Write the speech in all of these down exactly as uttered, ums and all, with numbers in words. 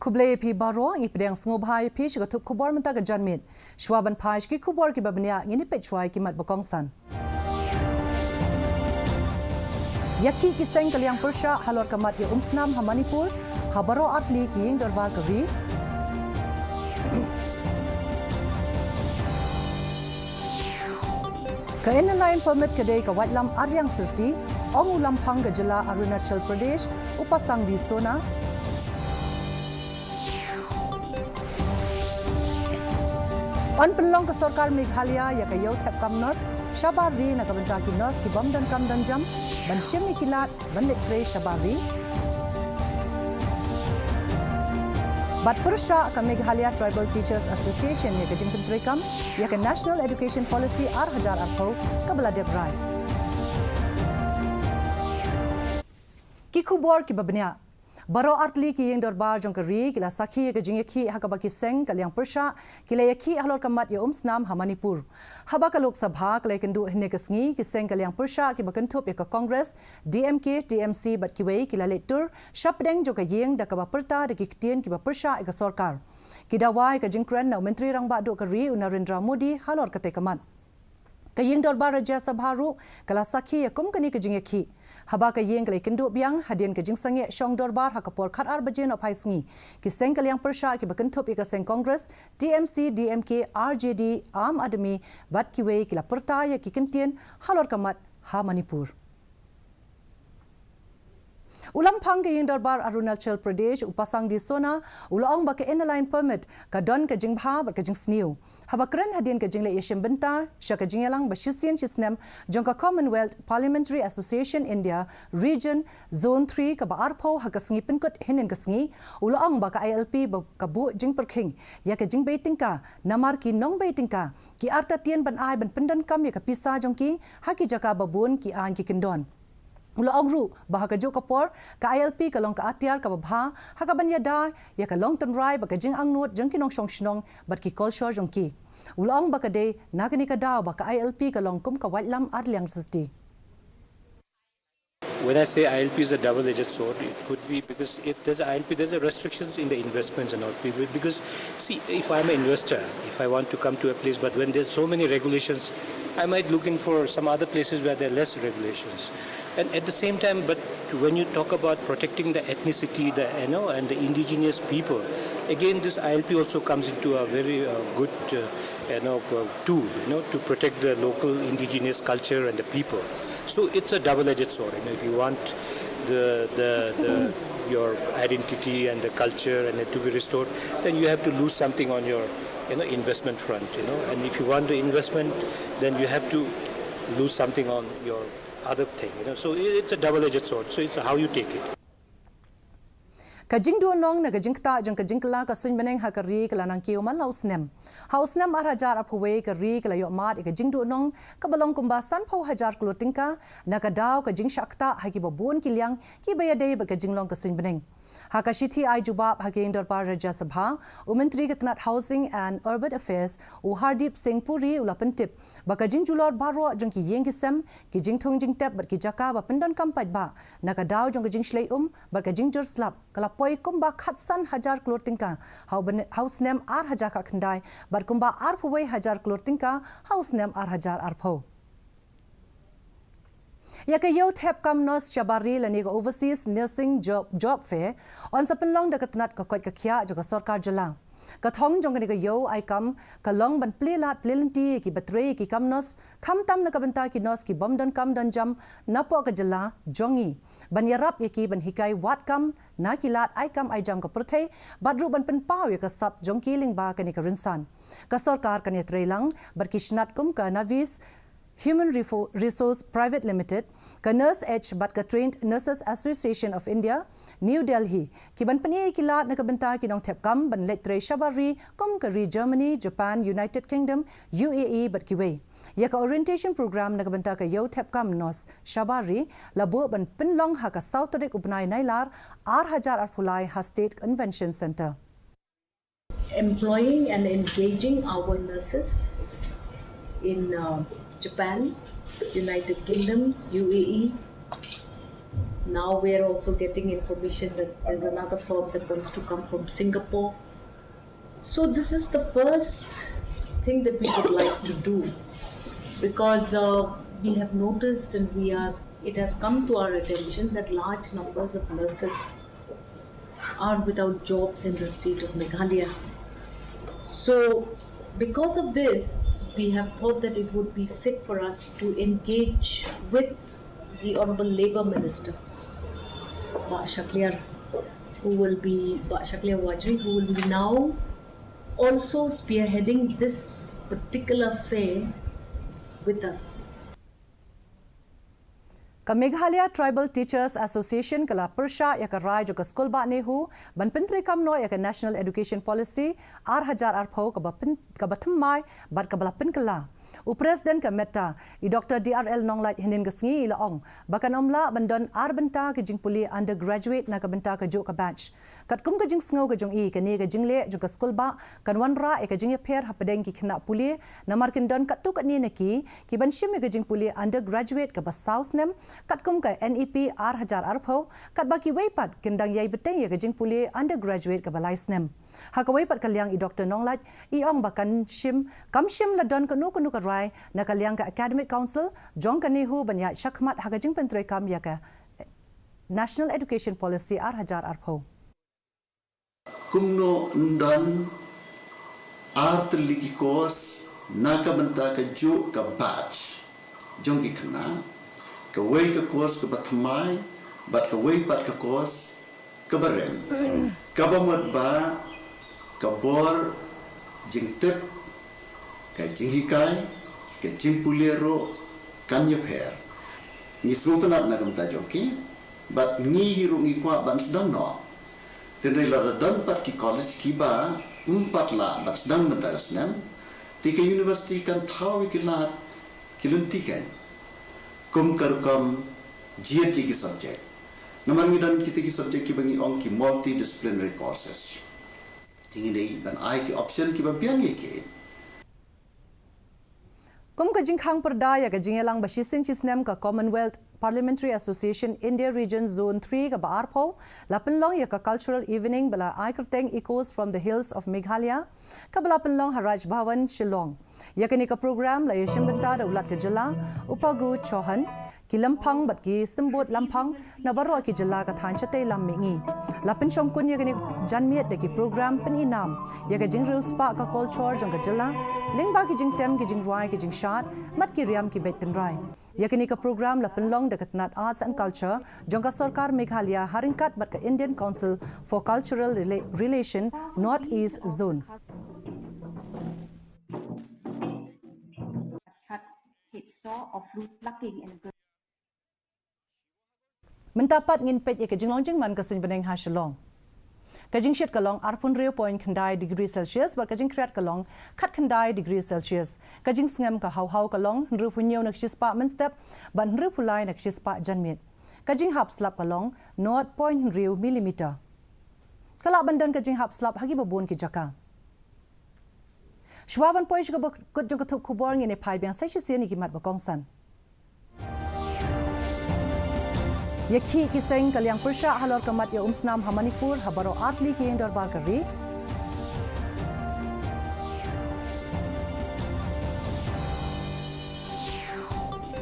Khublei ïa phi baroh, ngi pdiang sngewbha ïa phi sha ka thup khubor mynta ka janmiet. Shuwa ban phai sha ki khubor kiba bniah, ngin ïa peit shuwa ïa ki mat ba kongsan. Ïakhih ki seng ka liang pyrshah halor ka mat ïa umsnam ha Manipur, ha baroh artylli ki ïing dorbar ka ri. Ka Inner Line Permit ka dei ka waitlam ar liang syrti, ong u Lamphang ka jylla Arunachal Pradesh, u Pasang D Sona. Yn pynlong ka sorkar Meghalaya ïa ka ïew thep kam nos shabar ri na ka bynta ki nos ki bym donkam donjam ban shim ïa ki lad ban leit trei shabar ri. Bad pyrshah ka Meghalaya Tribal Teachers Association ïa ka jingpyntreikam ïa ka National Education Policy ar hajar arphew kaba la dep rai. Ki khubor kiba bniah. Baroh artylli ki ïing dorbar jong ka ri ki la sakhi ïa ka jingïakhih ha kaba ki seng ka liang pyrshah ki la ïakhih halor ka mat ïa umsnam ha Manipur. Haba ka Lok Sabha ka la ïakynduh hynne ka sngi, ki seng ka liang pyrshah kiba kynthup ïa ka Congress, D M K, T M C bad kiwei ki la leit tur shapdeng jong ka ïing da kaba pyrta da ki ktien kiba pyrshah ïa ka sorkar. Ki dawa ïa ka jingkren na u Myntri Rangbah Duh ka ri u Narendra Modi halor katei ka mat. Ka ïing dorbar Rajya Sabha ruh ka la sakhi ïa kum kane ka jingïakhih. Haba ka ïing ka la ïakynduh biang hadien ka jingsangeh shong dorbar ha ka por khatar baje nohphai sngi, ki seng ka liang pyrshah kiba kynthup ïa ka seng Congress, T M C, D M K, R J D, Aam Aadmi bad kiwei ki la pyrta ïa ki kyntien halor ka mat ha Manipur. U Lamphang ka ïing dorbar Arunachal Pradesh, u Pasang D Sona, u la ong ba ka Inner Line Permit ka don ka jingbha bad ka jingsniew. Haba kren hadien ka jingleit ïashim bynta sha ka jingïalang ba shisien shisnem jong ka Commonwealth Parliamentary Association India Region Zone three kaba arphew ha ka sngi pynkut hynnin ka sngi, u la ong ba ka I L P ba ka buh jingpyrkhing ïa ka jingbei tyngka, namar ki nongbei tyngka ki artatien ban ai ban pyndonkam ïa ka pisa jong ki ha ki jaka ba bun ki aiñ ki kyndon. U la ong ruh ba ha kajuh ka por ka I L P ka long ka atiar kaba bha ha kaban ïada ïa ka long tynrai bad ka jingangnud jong ki nongshong shnong bad ki kolshor jong ki. U la ong ba ka dei na kane ka daw ba ka I L P ka long kum ka waitlam ar liang syrti. When I say I L P is a double-edged sword, it could be because if there's a I L P, there's a restrictions in the investments and all. Because, see, if I'm an investor, if I want to come to a place, but when there's so many regulations, I might look in for some other places where there are less regulations. And at the same time, but when you talk about protecting the ethnicity, the, you know, and the indigenous people, again, this I L P also comes into a very uh, good uh, you know, uh, tool, you know, to protect the local indigenous culture and the people. So it's a double-edged sword. You know, if you want the, the, the, your identity and the culture and it to be restored, then you have to lose something on your, you know, investment front. You know, and if you want the investment, then you have to lose something on your other thing. You know, so it's a double-edged sword. So it's how you take it. Ka jingduhnong na ka jingktah jong ka jingkylla ka suiñ bneng ha ka ri ka la nang kiew man la u snem. Ha u snem ar hajar arphew wei ka ri ka la ïoh mad ïa ka jingduhnong kaba long kumba sanphew hajar klur tyngka na ka daw ka jingshah ktah ha kiba bun ki liang kiba ïadei bad ka jinglong ka suiñ bneng. Ha ka shithi ai jubab ha ka ïing dorbar Rajya Sabha, u Myntri ka tnat Housing and Urban Affairs, u Hardeep Singh Puri u la pyntip ba ka jingjulor baroh jong ki ïing ki sem, ki jingthung jingtep bad ki jaka ba pyndonkam paidbah na ka daw jong ka jingshlei um bad ka jingjur slap ka la poi kumba khatsan hajar klur tyngka ha u snem ar hajar khatkhyndai bad kumba arphew wei hajar klur tyngka ha u snem ar hajar arphew. Ïa ka ïew thep kam nos shabar ri lane ka Overseas Nursing Job, Job Fair yn sa pynlong da ka tnat ka koit ka khiah jong ka sorkar jylla. Ka thong jong kane ka ïew ai kam ka long ban plie lad plie lynti ïa kiba trei ïa ki kam nos, khamtam na ka bynta ki nos ki bym donkam donjam napoh ka jylla jong ngi, ban ïarap ïa ki ban hikai wad kam na ki lad ai kam ai jam ka pyrthei bad ruh ban pynpaw ïa ka sap jong ki lyngba kane ka rynsan. Ka sorkar kan ïatreilang bad ki shnat kum ka Navi's Human Resource Private Limited, ka Nurse Edge bad ka Trained Nurses Association of India, New Delhi, ki ban pyni ïa ki lad na ka bynta ki nongthep kam ban leit trei shabar ri kum ka ri Germany, Japan, United Kingdom, U A E bad kiwei. Ïa ka orientation program na ka bynta ka ïew thep kam nos shabar ri la buh ban pynlong ha ka saw tarik u bnai Nailar ar hajar arphew lai ha State Convention Centre. Employing and engaging our nurses in uh, Japan, United Kingdoms, U A E, Now we are also getting information that there's another firm that wants to come from Singapore. So this is the first thing that we would like to do, because uh, we have noticed and we are, it has come to our attention that large numbers of nurses are without jobs in the state of Meghalaya. So because of this, we have thought that it would be fit for us to engage with the Honorable Labour Minister, Bah Shakliar, who will be, Bah Shakliar Warjri, who will be now also spearheading this particular fair with us. Ka Meghalaya Tribal Teachers Association ka la pyrshah ïa ka rai jong ka skulbah NEHU ban pyntreikam noh ïa ka National Education Policy ar hajar arphew kaba pyn-, kaba thymmai bad kaba la pynkylla. U President ka METTA, i Doktor D R L Nonglait, hynnin ka sngi i la ong ba kan ym lah ban don ar bynta ka jingpule undergraduate na ka bynta kajuh ka batch. Katkum ka jingsngew ka jong i, kane ka jingleh jong ka skulbah kan wanrah ïa ka jingïapher hapdeng ki khynnah pule, namar kin don katto katne na ki kiban shim ïa ka jingpule undergraduate kaba saw snem katkum ka N E P ar hajar arphew, katba kiwei pat kin dang ïai bteng ïa ka jingpule undergraduate kaba lai snem. Ha kawei pat ka liang, i Doktor Nonglait i ong ba kan shim, kam shym la don kano kano ka rai na ka liang ka Academic Council jong ka NEHU ban ïaid shakhmat ha ka jingpyntreikam ïa ka National Education Policy ar hajar arphew. Kumno yn don ar tylli ki course na ka bynta kajuh ka batch jong ki khynnah, kawei ka course kaba thymmai bad kawei pat ka course kaba rim, kaba mut ba ka bor jingtip, ka jinghikai, ka jingpule ruh kan ïapher. Ngi sngewtynnat na ka bynta jong ki, bad ngi hi ruh ngi kwah ban sdang noh. Hynrei lada don pat ki college kiba ym pat lah ban sdang mynta ka snem, te ka university kan thaw ïa ki lad ki lynti kein, kum ka rukom jied ïa ki subject. Namar ngi don kita ki subject kiba ngi ong ki multidisciplinary courses. Te ngi dei ban ai ki option kiba biang ïa ki. Kum ka jingkhang pyrda ïa ka jingïalang ba shisien shisnem ka Commonwealth Parliamentary Association India Region Zone three kaba arphew, la pynlong ïa ka Cultural Evening ba la ai kyrteng Echoes from the Hills of Meghalaya, kaba la pynlong ha Raj Bhavan, Shillong. Ïa kane ka program la ïashim bynta da u Lat ka jylla, u Phagu Chauhan, ki lympang bad ki symbud lympang na baroh ki jylla ka thaiñ shatei lam mihngi. La pynshongkun ïa kane ka janmiet da ki program pyni nam ïa ka jingriewspah ka culture jong ka jylla, lyngba ki jingtem, ki jingrwai, ki jingshad bad ki riam ki beit tynrai. Ïa kane ka program la pynlong da ka tnad Arts and Culture jong ka Sorkar Meghalaya ha ryngkat bad ka Indian Council for Cultural Rela-, Relation North East Zone. Mynta pat ngin peit ïa ka jinglong jingman ka suiñ bneng ha Shillong. Ka jingshit ka long arphew hynriew point khyndai degree Celsius bad ka jingkhriat ka long khatkhyndai degree Celsius. Ka jingsngem ka haw haw ka long hynriewphew hynñiew na ka shispah mynstep bad hynriewphew lai na ka shispah janmiet. Ka jinghap slap ka long nought point hynriew millimeter. Ka lah ban don ka jinghap slap ha kiba bun ki jaka. Shuwa ban poi sha kaba kut jong ka thup khubor, ngin ïa phai biang sa shisien ïa ki mat ba kongsan. Ïakhih ki seng ka liang pyrshah halor ka mat ïa umsnam ha Manipur ha baroh artylli ki ïing dorbar ka ri.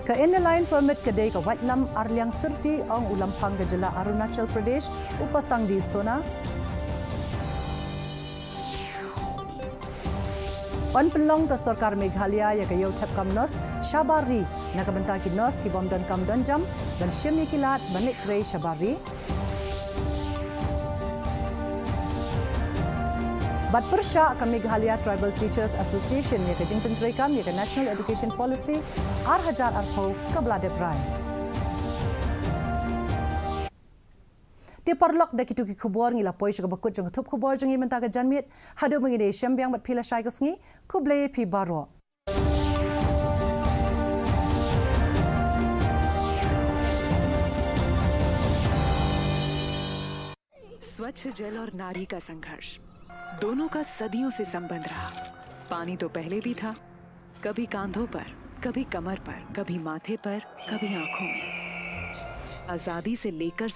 Ka Inner Line Permit ka dei ka waitlam arliang syrti, ong u Lamphang ka jylla Arunachal Pradesh, u Pasangdi Sona. Yn pynlong ka Sorkar Meghalaya ïa ka ïew thepkam nurse shabar ri na ka bynta ki nurse ki bym don kam don jam ban shim ïa ki lad ban leit trei shabar ri. Bad pyrshah ka Meghalaya Tribal Teachers Association ïa ka jingpyntreikam ïa ka National Education Policy ar hajar arphew kaba la dep rai. Te paralok, da kito ki khubor ngi la poi sha kaba kut jong ka thup khubor jong ngi mynta ka janmiet. Haduh ba ngin ïashem biang bad phi lashai ka sngi, khublei phi baroh. स्वच्छ जल और नारी का संघर्ष, दोनों का सदियों से संबंध रहा। पानी तो पहले भी था, कभी कांधों पर, कभी कमर पर, कभी माथे पर, कभी आंखों में। आजादी से लेकर